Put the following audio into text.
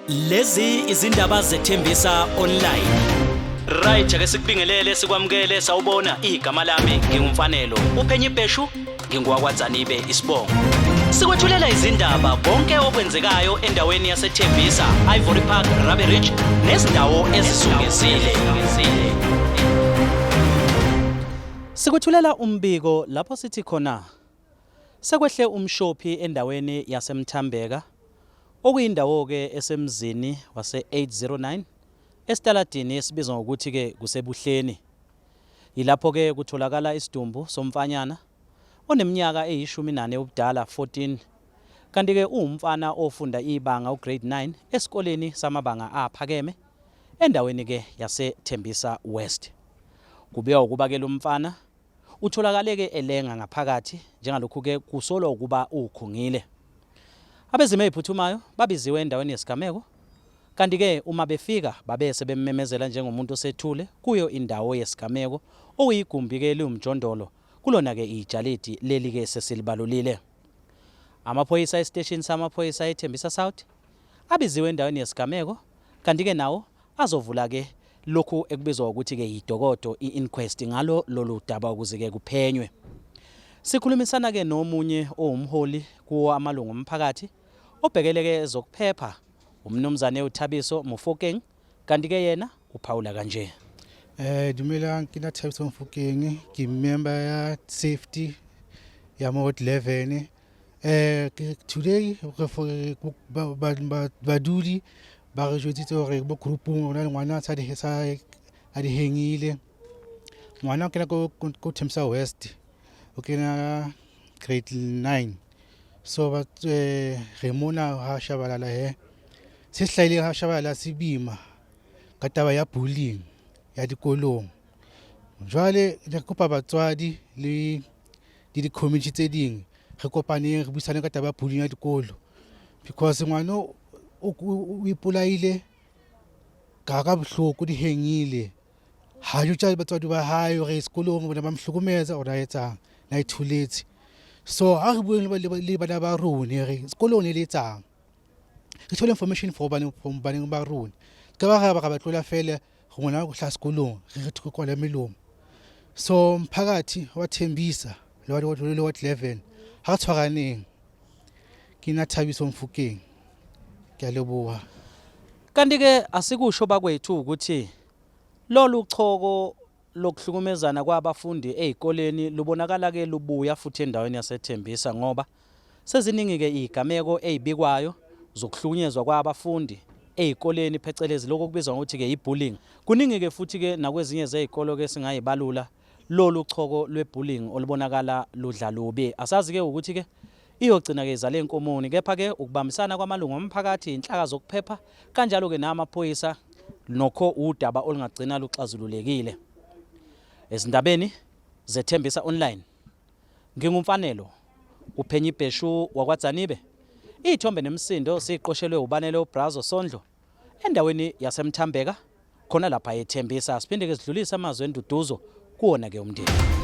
Lezi izindaba zethembisa online. Right, ake sikubingelele sikwamukele sawubona igama lami ngingumfanelo. Uphenye ibheshu ngingowakwaDzanibe isibongo. Sikwethulela izindaba konke okwenzekayo endaweni yaseThembisa, Ivory Park, Rabie Ridge nezindawo ezizungezile. Sikwethulela umbiko lapho sithi khona Sekwehle umshophi endaweni yaseMthambeka, okuyindawo-ke esemzini wase-809 esitaladini esibizwa ngokuthi-ke kuseBuhleni. Yilapho-ke kutholakala isidumbu somfanyana oneminyaka eyishumi nane ubudala, 14, kanti-ke uwumfana ofunda ibanga uGrade 9 esikoleni samabanga aphakeme endaweni-ke yaseThembisa West. Kubikwa ukuba-ke lo mfana Utholakale-ke elenga ngaphakathi njengalokhu-ke kusolwa ukuba ukhungile. Abezimo eziphuthumayo babiziwe endaweni yesigameko kanti-ke uma befika babe sebemmemezela njengomuntu osethule kuyo indawo yesigameko okuyigumbi-ke eliwumjondolo kulona-ke ijalidi leli-ke sesilibalulile. Amaphoyisa esiteshini samaphoyisa eThembisa South abiziwe endaweni yesigameko kanti-ke nawo azovula-ke lokhu ekubizwa ngokuthi-ke yidokodo i-inquest ngalo lolu daba ukuze-ke kuphenywe. Sikhulumisana-ke nomunye owumholi kuwo amalungu omphakathi obhekele-ke ezokuphepha uMnumzane uThabiso Mofokeng kanti-ke yena uphawula kanje. Dumelang, ke nna Thabiso Mofokeng, ke member ya safety ya mo ward 11. Today re badudi ba re jwetsitse hore bo groupung ho na le ngwana sa di sa a di hengile. Ngwana o kena ko Thembisa West, o kena grade 9. So ba re mona ha Shabalala he. Se se hlahileng ha Shabalala se boima ka taba ya bullying ya dikolong. Jwale re kopa batswadi le le di-community tse ding re kopaneng re buisane ka taba ya bullying ya dikolo because ngwana o ipolaile ka bohloko di hengile ha jwetsa batswadi ba hae hore sekolong bona ba mo hlokometse or a etsang na itholetse. So ha re bueng le bana ba rone re sekolong le etsang re thole information for baneng from baneng ba rona ka ba ra ba tlola fela ngwana o hlaha sekolong re re kwala melomo. So mphakathi wa Thembisa le wa le ward 11 ha re tshwaraneng. Ke nna Thabiso Mofokeng, ke a leboha. Kanti-ke asikusho bakwethu ukuthi lolu choko lokuhlukumezana kwabafundi ezikoleni lubonakala-ke lubuya futhi endaweni yaseThembisa ngoba seziningi-ke izigameko ezibikwayo zokuhlukunyezwa kwabafundi ezikoleni phecelezi lokhu okubizwa ngokuthi-ke i-bullying. Kuningi-ke futhi-ke nakwezinye zezikolo-ke singayibalula lolu choko lwe-bullying olubonakala ludla lubi. Asazi-ke ukuthi-ke iyogcina-ke izale enkomoni kepha-ke ukubambisana kwamalungu omphakathi, inhlaka zokuphepha kanjalo-ke namaphoyisa nokho udaba olungagcina luxazululekile. Ezindabeni zeThembisa Online nginguMfanelo uPhenyi Bheshu wakwaDzanibe. Iy'thombe nemisindo siqoshelwe uBanele uBrazo Sondlo endaweni yaseMthambeka khona lapha eThembisa. Siphinde-ke sidlulise amazwi enduduzo kuwona-ke umndeni.